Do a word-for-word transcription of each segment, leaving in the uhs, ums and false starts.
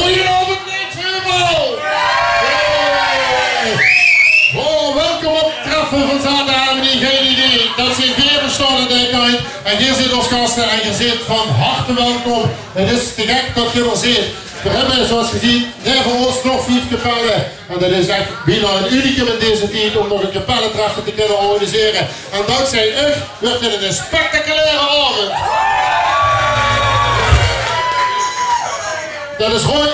Goeienaovend, Leedje Heuvel! Hey! Oh, welkom op 't treffe van Zaate Hermenie. Gein idee. Dat zeen veer verstaon aan die kantj. En geer zeet ós gaste en geer zeet van harte welkom. 't Is te gek dat geer d'r zeet. Veer höbbe, zoeas gezeen, neve ós nog vief kapelle. En dat is ech bienao ein unicum in deze tied óm nog ein kapelletreffe te kinne organisere. En dankzij uch wuuert dit eine spectaculaire aovend. Dat is Roy,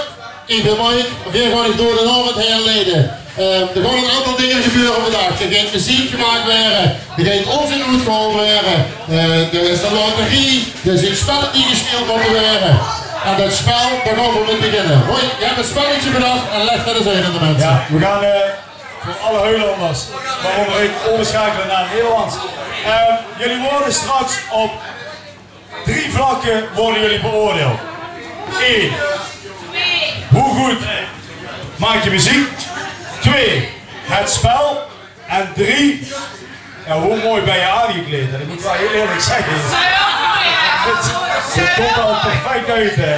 ich bön Mike, veer gaon uch door d'n aovend haer leide. Eh, d'r gaon ein aantal dinger gebeure vandaag. D'r geit meziek gemaak waere, d'r geit ónzin oetgehaold waere, eh, d'r is ein loterie, d'r zeen spelle die gespeeld mótte waere. En dat spel, dao gaon veer mit beginne. Roy, doe höbs ein spelletje bedach en lèk dat ins oet aan de minse. Ja, we gaan, eh, voor alle Heulanders, waaronder ik, overschakelen naar het Nederlands. Ehm, jullie worden straks op drie vlakken worden jullie beoordeeld. Eén, hoe goed maak je muziek? Twee, het spel. En drie, ja, hoe mooi ben je aangekleed? En ik moet wel heel eerlijk zeggen, het, het komt al perfect uit, hè.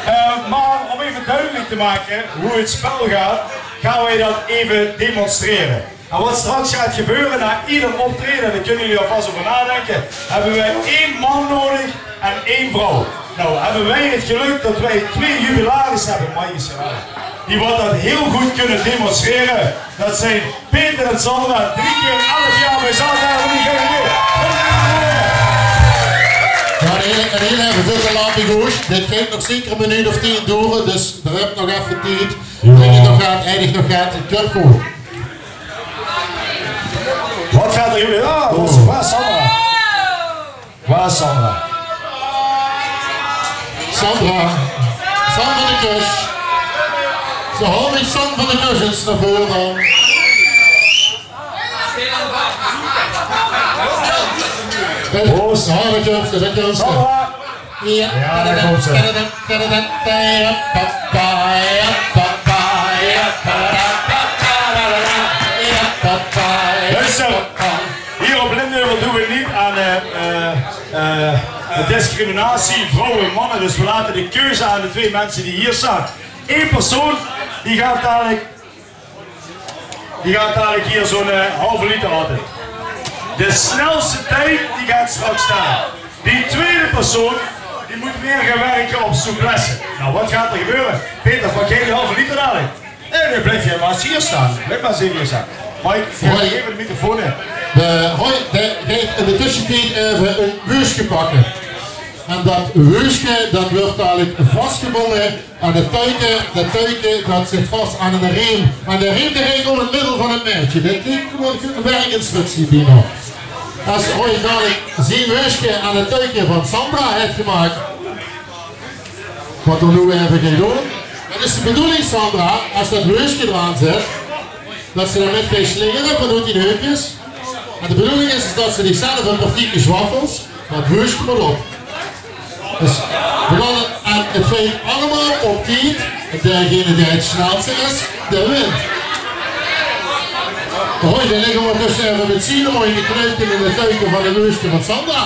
Eh, maar om even duidelijk te maken hoe het spel gaat, gaan wij dat even demonstreren. En wat straks gaat gebeuren na ieder optreden, daar kunnen jullie alvast over nadenken, hebben wij één man nodig en één vrouw. Nou, hebben wij het geluk dat wij twee jubilarissen hebben, Mike is geweldig, die wat dat heel goed kunnen demonstreren. Dat zijn Peter en Sandra, drie keer elf jaar bij Zaate Hermenie. Ja, en heel, en heel effe veur de Lapigoes. Dit geit nog zeker ein minuut of tien dore, dus d'r höb nog effe tied. Ja. Drink nog get, eindig nog get, 't kump good. Wat gaat er gebeuren? Ah, dat is, waar is Sandra? Waar is Sandra? Sandra. San van de Kus. Ze haolt mich San van de Kus ins nao veure dan. Proost. Ja, dao kump ze, dao kump ze. Sandra. Ja, dao kump ze. Luister, hier op Lindheuvel doen we niet aan, eh, eh, eh, discriminatie, vrouwen, mannen. Dus we laten de keuze aan de twee mensen die hier staan. Eén persoon die gaat dadelijk Die gaat dadelijk hier zo'n, eh, halve liter altijd. De snelste tijd, die gaat straks staan. Die tweede persoon, die moet meer gaan werken op souplesse. Nou, wat gaat er gebeuren? Peter, pak jij die halve liter dadelijk? Nee, nee, blijf jij maar eens hier staan. Blijf maar eens even hier staan. Mike, geef even de microfoon in. De Roy, dae geit in de tössetied effe ein weuske pakke. En dat weuske, dat wuuert dalik vasgebónge aan 't tuike, dat tuike, dat zit vas aan 'ne reem. En de reem, dae geit óm 't middel van 't maedje. Dat is gewoon ein werkinstructie bienao. Es Roy dalik zien weuske aan 't tuike van Sandra haet gemaak, wat d'r noe effe geit doon, dan is de bedoeling, Sandra, es dat weuske d'raan zit, dat ze d'r mit geit slingere vanoet die heupkes. En de bedoeling is, is dat ze dich zelf ein partieke zwaffels, mer 't weuske mót op. Dus veer gaon 't, en 't geit allemaol op tied. En daegene dae 't snelste is, dae wint. Roy, dae ligk óngertösse effe mit zien mooi in de knuike in 't tuike van 't weuske van Sandra.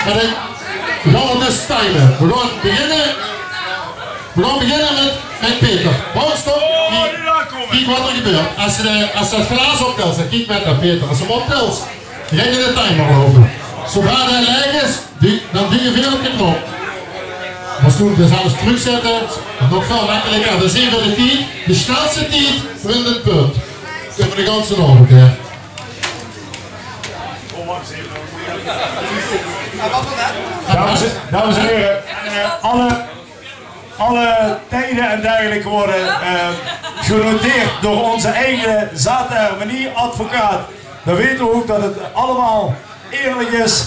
En dan gaon veer dus time. Veer gaon beginne. Veer gaon beginne mit, mit Peter. Wacht, stop. Kiek, kiek wat d'r gebeurt. Es ze de, es ze 't glaas optils, dan kiek mit nao Peter. Es ze 'm optils, dan geit de timer loupe. Zoodra dae laeg is, dan duujs se weer op de knop. Mer doe de zelfs trökzètte, nog väöl mekkeliker. Dan zeen veer de tied. De snelste tied wint ein punt. Euver de ganse aovend, hè. Dames en, dames en heren, eh, alle, alle tijden en dergelijke worden, eh, genoteerd door onze eigen Zaate Hermenie-advocaat. Dan weten we ook dat het allemaal eerlijk is.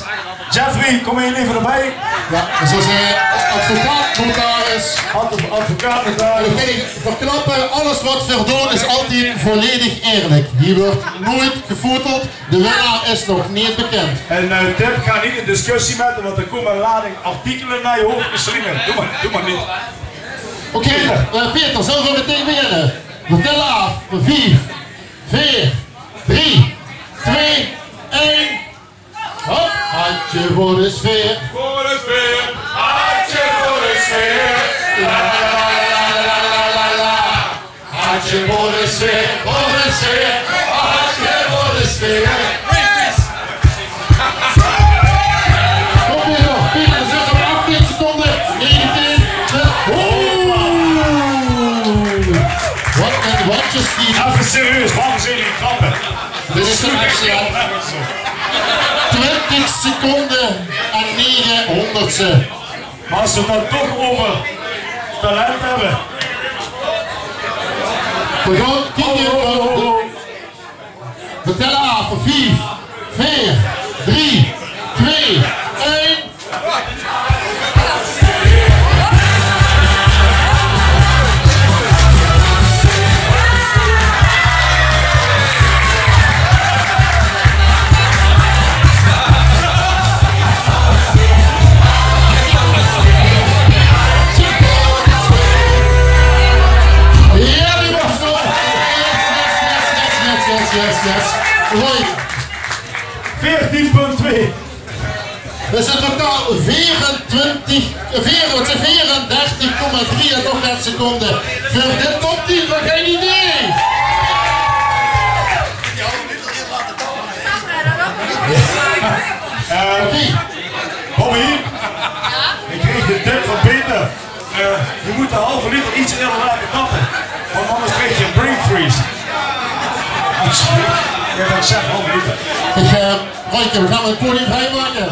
Jeffrey, kom je even erbij? Ja, dus, eh, advocaat, notaris. Adv-, advocaat, notaris. En dan kan ik verklappen, alles wat veer doon is altied volledig eerlijk. Hier wordt nooit gefoefeld. De winnaar is nog niet bekend. En, eh, Tip, ga niet in discussie met hem, want er komen een lading artikelen naar je hoofd geslingerd. Doe maar, doe maar niet. Oké, eh, Peter, zölle veer metein beginne? Veer tèlle aaf. Vief, veer, drie, twee, ein. Hop, handje veur de sfeer. Veur de sfeer, handje veur de sfeer. Boris weer, Boris weer, ach, weer Boris weer. Kom, Peter, Peter, zes op achttien seconden. Negentien. Oeh. Wat een watjes die. Effe serieus, waorum zeen die grappe? Dit is een actie, hè? Twintig seconden en negen honderdste. Mer es v'r 't dan toch euver talent höbbe. V'r gaon kieke. Oh, oh, oh, oh. V'r tèlle aaf. Vief, veer, drie, twee, ein. Jao, die waas nog. Yes, yes, yes, yes, yes, yes. Mooi. Veertien punt twee. Dat is in totaal veerentwintig, veer, wat is het, veerendertig komma drie en nog get seconden. Veur de top tien van Geen Idee. Eh, Bobby, ik kreeg de tip van Peter. Eh, je moet de halve liter iets eerder laten tappen. Want anders krijg je brain freeze. Ja, dat zegt halve liter. Ik, eh, Royke, we gaan het podium vrijmaken.